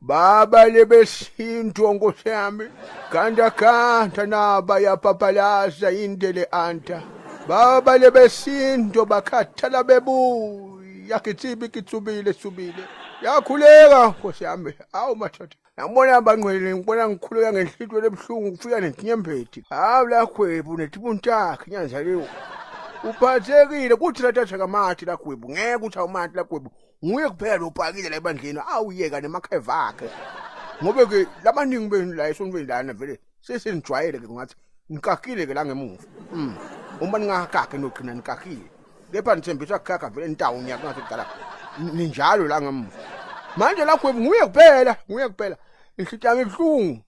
Baba lebesintu nkosi yami ganda ganda naba yapapalaza indele anta baba lebesintu bakhathala bebuya kitsibi kitsubile tsubile yakhuleka nkosi yami awu madoda ngibona abangcwele ngibona ngikhuleka ngenhlityo lebuhlungu kufika netinyembeti hawu lakhwebu netibuntakhe nyanzaleyo uphathekile kuthi lathatha kamathi lakhwebu ngeke ukuthi awumathi lakhwebu nguye kuphela lopakile la ebandleni awuyeka nemakheva akhe ngobe ke labaningi benu la esontweni lana vele sesenijwayele ke ngathi nikakile ke la ngemuva uma ningakakhe nogcina nikakile kepha nithembisa kukhakha vele nitawu nyaka ngathi kudala ninjalo la ngemuva manje la khwebu nguye kuphela nguye kuphela inhliziyo yami ibuhlungu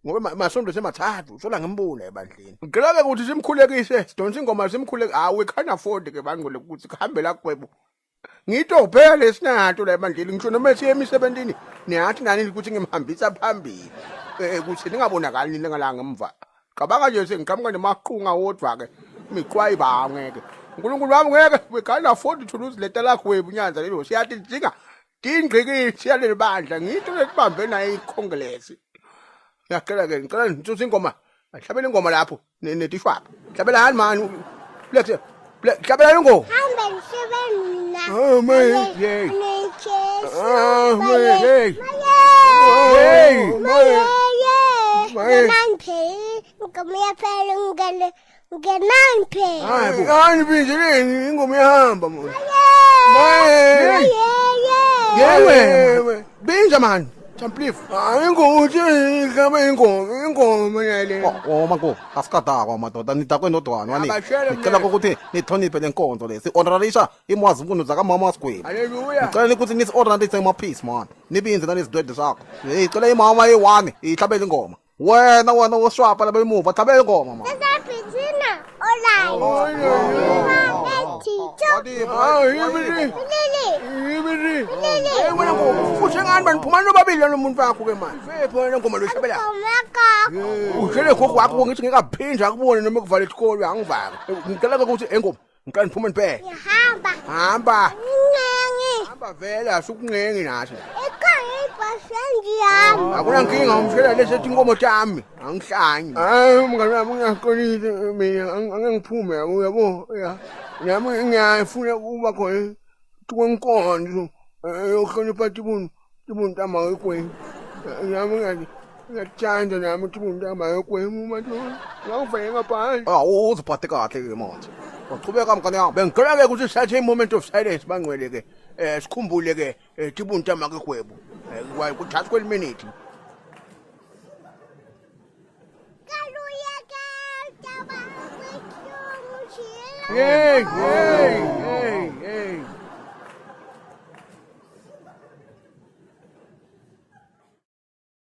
ngoba masonto semathathu sola ngimbona ebandleni ngicela ke ukuthi simkhulekise sidonse ingoma simkhuleke hawu we can't afford ke bangcwele ukuthi kuhambe la khwebu ngito kuphela lesinato la ebandleni ngisho noma esiye emisebentini niyathi nani ukuthi ngimhambisa phambili eh ukuthi ningabonakali nina ngala ngemva cabanga nje sengiqhamuka nemaqhunga wodwa ke miqwayi ba ngeke uNkulunkulu wami ngeke we can't afford to lose leta lakho webunyanza lelo siyathi dinga dingqikithi yaleli bandla ngito letibambe naye icongress ngiyacela ke ngicela ngitsuse ingoma ahlabele ingoma lapho netishwapha hlabela hani mani Black Black hlabela ingoma Hambe ngihlebe mina. Oh, man. Yeah. Nejesu. Ah, man. Hey. Maye. Hey. Maye. Maye. Ngenaniphe. Ingoma iyaphela ngene ngenaniphe. Hayi bo. Hayi binjeleni ingoma iyahamba manje. Maye. Maye. Yewe. Binja man. Champlifu. Hayi ingoma uthi ihlabe ingoma ingoma yale. Oh manko asikadakwa madoda nidakwe nodwana wani Abashele ngicela mne. ukuthi nihloniphe le nkonzo le si-honorarisha imwazibuno zakamama wasigwebu Haleluya. ngicela ukuthi nisi-honorarise ema-peace man nibinze nalezidwede zakho ngicela imama eyi-one ihlabele ingoma wena wena woshwapha laba emuva hlabele ingoma man Sasabhizina online. One, Hayi yibili. Lili. Yibili. Hey wena ngoma futhi ngani mani phuma nobabili lo muntu wakho ke manje. Fephi wena ngoma lo hlabela. Ngoma Ushele gogo wakho ngithi ngikaphinda akubone noma kuvala isikolo angivaki. Ngicela ke ukuthi engoma ngicela niphume niphele. Ngihamba. Hamba. Ngingengi. Hamba vele asukuncengi nathi. Ikhona ibhashendi yami. Akunankinga umshela lesi ethi inkomo tami angihlanyi. Hayi mngani wami ngiyaqonile mina angeke ngiphume yabo yabo ya. Nami ngiyafuna ukuba khona kwenkonzo yokuhlonipha tibunu tibunu tamakwekwenu. Nami ngathi ngiyakuthanda nami tibunu tamakwenu madoda. Ngangivele ngaphandle. Ah, uziphathe kahle ke manje waqhubeka mngane yami Bengicela ke ukuthi sithathe i-moment of silence bangcwele ke. Eh sikhumbule ke tibunu tamakwegwebu. Eh kuthatha kweliminute. Kaluyeke taba kwethu Hey, hey, hey, hey.